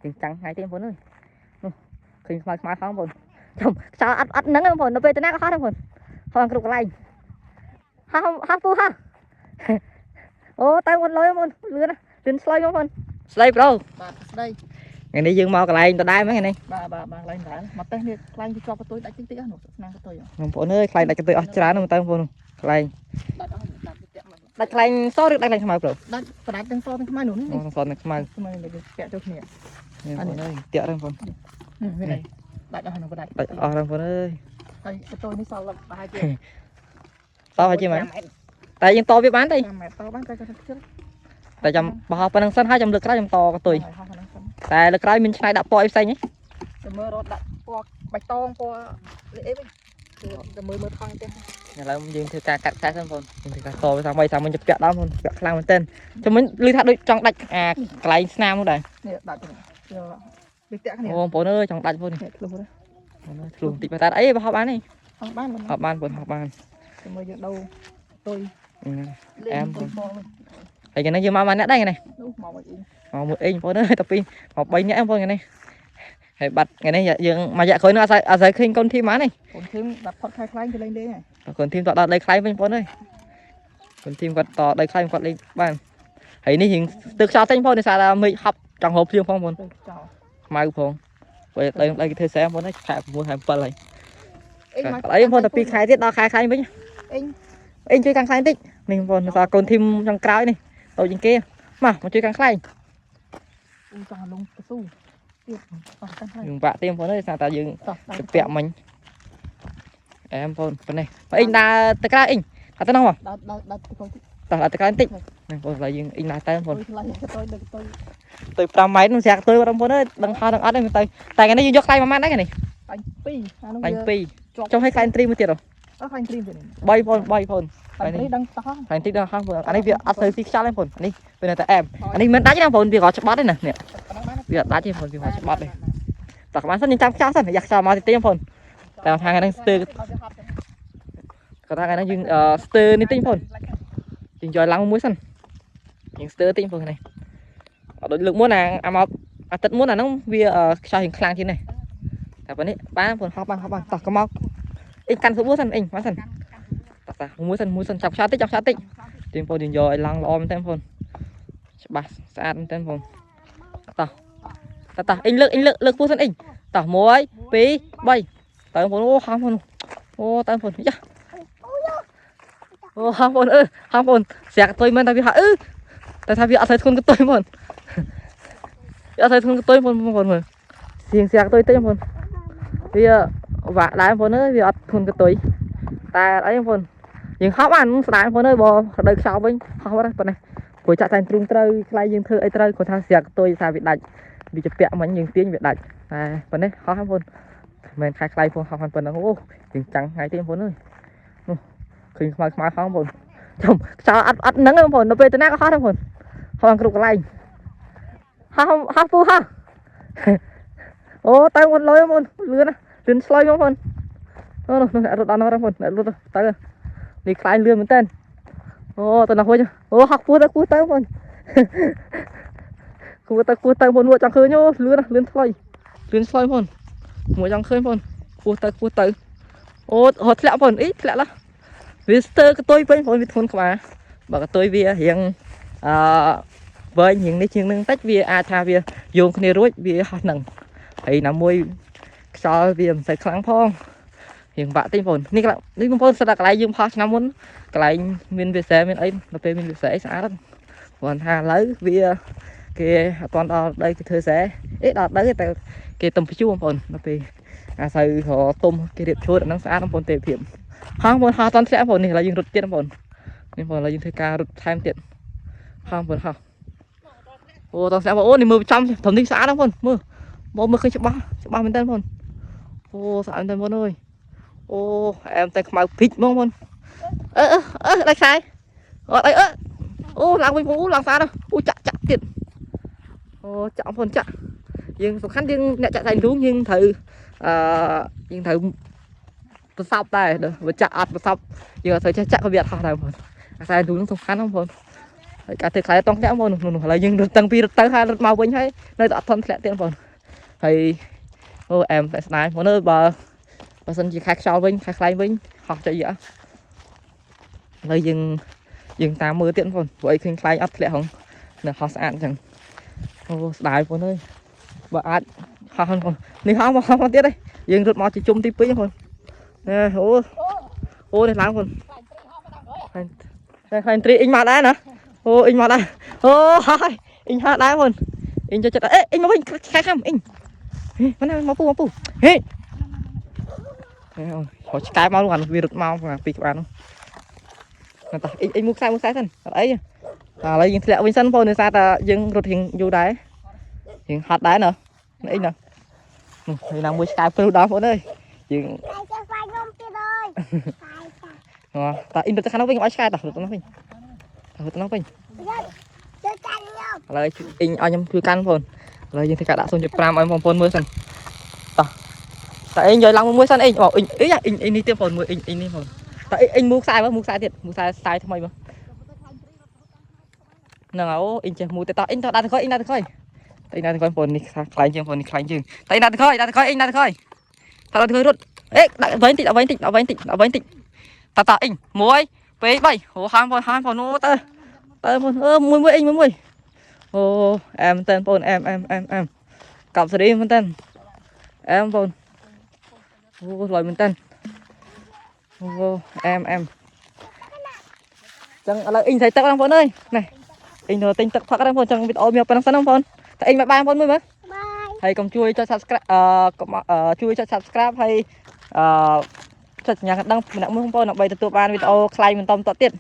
ជាងចាំងថ្ងៃទេបងប្អូនអើយនោះឃើញខ្មៅខ្មៅហោះបងប្អូនចំខ្យល់អត់អត់ហ្នឹងបងប្អូននៅពេលទៅណាក៏ហោះដែរបងប្អូនហោះគ្រប់កន្លែងហោះហោះពូហោះអូទៅមុនលុយបងប្អូនលឿនណាលឿនឆ្លុយបងប្អូនស្ដីប្រូ បាទស្ដី ថ្ងៃនេះយើងមកកន្លែងដដែលហ្នឹងថ្ងៃនេះ បាទបាទបាទកន្លែងដែរមកតេះនេះខ្លាញ់វាជាប់កតុយដាច់តិចតិចនោះស្នាមកតុយ បងប្អូនអើយខ្លែងដាច់កន្ទុយអស់ច្រើនណាស់មើលទៅបងប្អូនខ្លែង ដាច់អស់ដាច់វាតាក់មក ដាច់ខ្លែងសឬដាច់ខ្លែងខ្មៅប្រូ ដាច់ផ្ដាច់ទាំងសទាំងខ្មៅនោះនេះ សនិងខ្មៅ ខ្មៅនេះពាក់ចូលគ្នា នេះបងប្អូនអើយតាក់ហ្នឹងបងប្អូន នេះនេះដាច់អស់នោះផ្ដាច់ ដាច់អស់ហ្នឹងបងប្អូនអើយ ហើយកតុយនេះសល់ប្រហែលជា តហើយជាមែនតែយើងតវាបានទេ 5ម៉ែត្រតបានតែគាត់ខ្ជិល តែចាំបោះប៉ុណ្្នឹងសិនហើយចាំលើកក្រោយចាំតកន្ទុយ ហោះហ្នឹងសិន តែលើកក្រោយមានឆ្នៃដាក់ពណ៌អីផ្សេងហ៎ តែមើលរត់ដាក់ពណ៌បៃតងពណ៌អីវិញតែមើលមើលថងទេ ឥឡូវយើងធ្វើការកាត់ខ្សែសិនបងយើងធ្វើការតវាសាមីសាមិញจะពាក់ដល់បងពាក់ខ្លាំងមែនទែនចាំមិញឮថាដូចចង់ដាច់អាកន្លែងស្នាមនោះដែរ នេះដាច់នេះវាតាក់គ្នា អូបងប្អូនអើយចង់ដាច់បងប្អូននេះ នេះធ្លុះទេ ធ្លុះបន្តិចតែអីបោះបានទេ ហោះបាន ហោះបានបងហោះបាន តែមើលយើងដូរតុយ អែមបងហើយថ្ងៃនេះយើងមកបានអ្នកដែរថ្ងៃនេះ នោះមកមកអ៊ី មកមួយអេងបងប្អូនអើយតែពីរមក3នាក់បងប្អូនថ្ងៃនេះហើយបាត់ថ្ងៃនេះយើងមួយរយៈក្រោយនោះអត់សូវឃើញកូនធីមបានទេ កូនធីមដាក់ផុតខែខ្លែងទៅលេងលេងហើយក ូនធីមតដល់ដីខ្លែងវិញបងប្អូនអើយកូនធីមគាត់តដីខ្លែងគាត់លេងបានហើយនេះរៀងស្ទើរខ្យល់ចេញបងប្អូនដោយសារតែមេឃហប់ចង់ហូបភ្លៀងផងបងប្អូន ទៅចោល ខ្មៅផងព្រោះដីដីគេធ្វើស្រែបងប្អូនអើយខែ6ខែ7ហើយ អេងមក អីបងប្អូនតែ2ខែទៀតដល់ខែខ្លែងវិញ អេង អេងជួយខាងខ្លែងតិចនេះបងប្អូនដោយសារកូនធីមចុងក្រោយនេះតូចជាងគេមកមកជួយខាងខ្លែង អ៊ូចង់លងកស៊ូទៀតអស់កាន់ហើយ យើងបាក់ទេបងប្អូនអើយដោយសារតែយើង តោះ ទៅពាក់មិញអែមបងប៉ុណ្ណេះបើអ៊ីងដើរទៅក្រៅអ៊ីងអត់ទៅនោះមក ដើរដើរដើរទៅទៅ តោះដើរទៅក្រៅបន្តិចហ្នឹងបងឥឡូវយើងអ៊ីងដើរទៅបង ថ្លៃទៅទៅទៅ ទៅ5ម៉ែត្រនោះស្រាក់ទៅបងប្អូនអើយដឹងហោះដឹងអត់ទេទៅតែថ្ងៃនេះយើងយកខ្លែងមួយម៉ាត់ដែរថ្ងៃនេះ បាញ់2អានោះ ខ្លែង2ចុះឲ្យខ្លែងត្រីមួយទៀតហ៎ អត់ខ្លាញ់គ្រីមទៀត 3បង3បង បាញ់នេះដឹងតោះ ខ្លែងតិចដល់ហោះបងអានេះវាអត់សូវស៊ីខ្យល់ទេបងនេះវានៅតែអែមអានេះមិនដាច់ណាបងវាក៏ច្បាត់ទេណានេះ ប៉ុណ្ណឹងបាន វាអត់ដាច់ទេបងវាក៏ច្បាត់ទេតោះក្បាលសិនយើងចាំខ្យល់សិនយ៉ាខ្យល់មកតិចទេបងតែថាថ្ងៃហ្នឹងស្ទើរគាត់ថាថ្ងៃហ្នឹងយើងស្ទើរនេះតិចបង យើងយកឡើងមួយសិនយើងស្ទើរតិចបងនេះអត់ដូចលើកមុនអាអាមកអាទិត្យមុនអាហ្នឹងវាខ្យល់រៀងខ្លាំងជាងនេះតែប៉ុណ្នេះបានបងហោះបានហោះបានតោះកុំមកអ៊ីងកាន់ស្រួលសិនអ៊ីងមកសិនតោះតាមួយសិនមួយសិនចាប់ខ្យល់តិចចាប់ខ្យល់តិចទីបងយើងយកឲ្យឡើងល្អមែនតើបងច្បាស់ស្អាតមែនតើបងតោះតោះតោះអ៊ីងលើកអ៊ីងលើកលើកពោះសិនអ៊ីងតោះ1 2 3តើបងអូហោះបងអូតើបងយ៉ាអូហោះបងអឺហោះបងស្រាក់តុយមែនតែវាហោះអឺតែថាវាអត់សូវធ្ងន់កតុយបងវាអត់សូវធ្ងន់កតុយបងបងមើលសៀងស្រាក់តុយតិចបងវាវាក់ដែរបងអើយវាអត់ធ្ងន់កតុយតែអីបងយើងហោះបានស្ដាយបងអើយបើរដូវខ្យល់វិញហោះបាត់ហើយប៉ុណ្ណេះព្រោះចាក់តែទ្រូងត្រូវខ្លាយយើងធ្វើអីត្រូវគាត់ថាស្រាក់កតុយថាវាដាច់វាจะពាក់មិញយើងទាញវាដាច់តែប៉ុណ្ណេះហោះបងមិនខែខ្លាយផងហោះប៉ុណ្ណឹងអូយើងចាំងថ្ងៃទេបងអើយនោះឃើញខ្មៅខ្មៅហោះបង ចំខ្យល់អត់អត់ហ្នឹងទេបងប្អូននៅពេលទៅណាក៏ហោះដែរបងប្អូនហោះគ្រប់កន្លែងហោះហោះពូហោះអូទៅមុនលុយបងប្អូនលឿនណាលឿនឆ្លុយបងប្អូនអូនោះអ្នករត់ដល់នោះបងប្អូនអ្នករត់ទៅនេះខ្លាយលឿនមែនតើអូទៅនោះវិញអូហោះខ្ពស់ទៅខ្ពស់ទៅបងប្អូនខ្ពស់ទៅខ្ពស់ទៅបងប្អូនមួយចង់ឃើញអូលឿនណាលឿនឆ្លុយលឿនឆ្លុយបងប្អូនមួយចង់ឃើញបងប្អូនខ្ពស់ទៅខ្ពស់ទៅអូរត់ធ្លាក់បងប្អូនអីធ្លាក់ឡាវាស្ទើរកតុយវិញបងប្អូនវាធ្ងន់ក្បាលបើកតុយវារៀងអឺវែងរៀងនេះជាងនឹងតិចវាអាចថាវាយោងគ្នារួចវាហោះនឹងហើយណាមួយខ្យល់វាមិនសូវខ្លាំងផងរៀងបាក់តិចបងប្អូននេះកន្លែងនេះបងប្អូនស្ដាប់កន្លែងយើងផុសឆ្នាំមុនកន្លែងមានវាសែមានអីដល់ពេលមានវាសែអីស្អាតហ្នឹងគ្រាន់ថាឥឡូវវាគេអត់ទាន់ដល់ដីគេធ្វើស្រែអេដល់ដីទេតែគេទំព្យួរបងប្អូនដល់ពេលអាសូវរទុំគេរៀបឈូតអាហ្នឹងស្អាតបងប្អូនទេភាព ហោះបងហោះតន់ធ្លាក់បងនេះឥឡូវយើងរត់ទៀតបងនេះបងឥឡូវយើងធ្វើការរត់ថែមទៀតហោះបងហោះអូតន់ធ្លាក់បងអូនេះមើលចំត្រឹមនេះស្អាតណាស់បងមើលបងមើលឃើញច្បាស់ច្បាស់មែនតើបងអូស្អាតមែនតើបងអើយអូអែមតែខ្មៅភីចហ្មងបងអឺអឺដាច់ខ្សែអត់អីអឺអូឡើងវិញបងអូឡើងស្អាតណាស់អូចាក់ចាក់ទៀតអូចាក់បងចាក់យើងសំខាន់យើងអ្នកចាក់តែរូងយើងត្រូវអឺយើងត្រូវ ប្រសពដែរបើចាក់អត់ប្រសពយើងអត់ត្រូវចេះចាក់ក៏វាអត់ហោះដែរបងអាខ្សែទូនឹងសំខាន់ណាស់បង ហើយការធ្វើខ្លែងតង់ធ្លាក់បងប្អូននោះឥឡូវយើងរត់តាំងពីរត់ទៅហើយរត់មកវិញហើយនៅតែអត់ថន់ធ្លាក់ទៀតបងប្អូនហើយអូអែមតែស្ដាយបងប្អូនអើយបើបើសិនជាខែខ្យល់វិញខែខ្លែងវិញហោះចុយឥឡូវយើងយើងតាមមើលទៀតបងប្អូនព្រោះអីឃើញខ្លែងអត់ធ្លាក់ហងនៅហោះស្អាតអញ្ចឹងអូស្ដាយបងប្អូនអើយបើអាចហោះបងប្អូននេះហោះមកហោះមកទៀតឯងយើងរត់មកជាជុំទី2បងប្អូនណែអូអូនេះឡើងបងប្អូនខ្លែងខ្លែងត្រីអ៊ីងមកដែរណាអូអ៊ីងមកដែរអូហើយអ៊ីងហោះដែរបងប្អូនអ៊ីងចូលចិត្តអេអ៊ីងមកវិញខែខំអ៊ីងហេមកណាមកពូមកពូហេហោះឆ្កែមកអានោះវារត់មកពីក្បាលនោះតោះអ៊ីងអ៊ីងមួយខ្សែមួយខ្សែសិនអត់អីឥឡូវយើងធ្លាក់វិញសិនបងប្អូនដោយសារតែយើងរត់រៀងយូរដែររៀងហត់ដែរណ៎អ៊ីងណ៎នោះហើយណាមួយឆ្កែព្រឹសដល់បងប្អូនអើយយើង តែចេះវាយខ្ញុំទៀតអើយវាយចា តើអ៊ីងរត់ទៅខាងនោះវិញកុំឲ្យឆ្កែតោះរត់ទៅនោះវិញតោះរត់ទៅនោះវិញ ជួយកាន់ខ្ញុំ ឥឡូវអ៊ីងឲ្យខ្ញុំជួយកាន់បងប្អូនឥឡូវយើងធ្វើការដាក់0.5ឲ្យបងប្អូនមើលសិនតោះតើអ៊ីងយកឡើងមួយសិនអ៊ីងអូអ៊ីងអ៊ីអ៊ីងអ៊ីងនេះទៀតបងប្អូនមួយអ៊ីងអ៊ីងនេះបងតើអ៊ីងមូខ្សែមើលមូខ្សែទៀតមូខ្សែស្ទាយថ្មីមើលហ្នឹងអូអ៊ីងចេះមូទៅតោះអ៊ីងតោះដាក់ទៅក្រោយអ៊ីងដាក់ទៅក្រោយតើអ៊ីងដាក់ទៅក្រោយបងប្អូននេះខ្លែងជាងបងប្អូននេះខ្លែងជាងតើអ៊ីងដាក់ទៅក្រោយដាក់ទៅក្រោយអ៊ីងដាក់ទៅក្រោយតើដាក់ទៅក្រោយរត់អេដាក់វែងតិចដាក់វែងតិចដាក់វែងតិចដាក់វែងតិចតើតើអ៊ីង1 2 3អូហាមបងហាមបងអូតើតើបងអឺមួយមួយអ៊ីងមួយមួយអូអែមតែនបងអែមអែមអែមអែមកប់សេរីមែនតើអែមបងអូលយមែនតើអូអែមអែមចឹងឥឡូវអ៊ីងใส่ទឹកបងប្អូនអើយនេះអ៊ីងទៅទិញទឹកផឹកហ្នឹងបងចឹងវីដេអូមានប៉ុណ្ណឹងសិនបងប្អូនតែអ៊ីង bye bye បងប្អូនមួយមើល បាយ ហើយកុំជួយចុច subscribe អឺកុំអឺជួយចុច subscribe ហើយអឺចុចសញ្ញាកណ្ដឹងម្នាក់មួយបងប្អូនដើម្បីទទួលបានវីដេអូខ្លៃបន្តបន្តទៀត។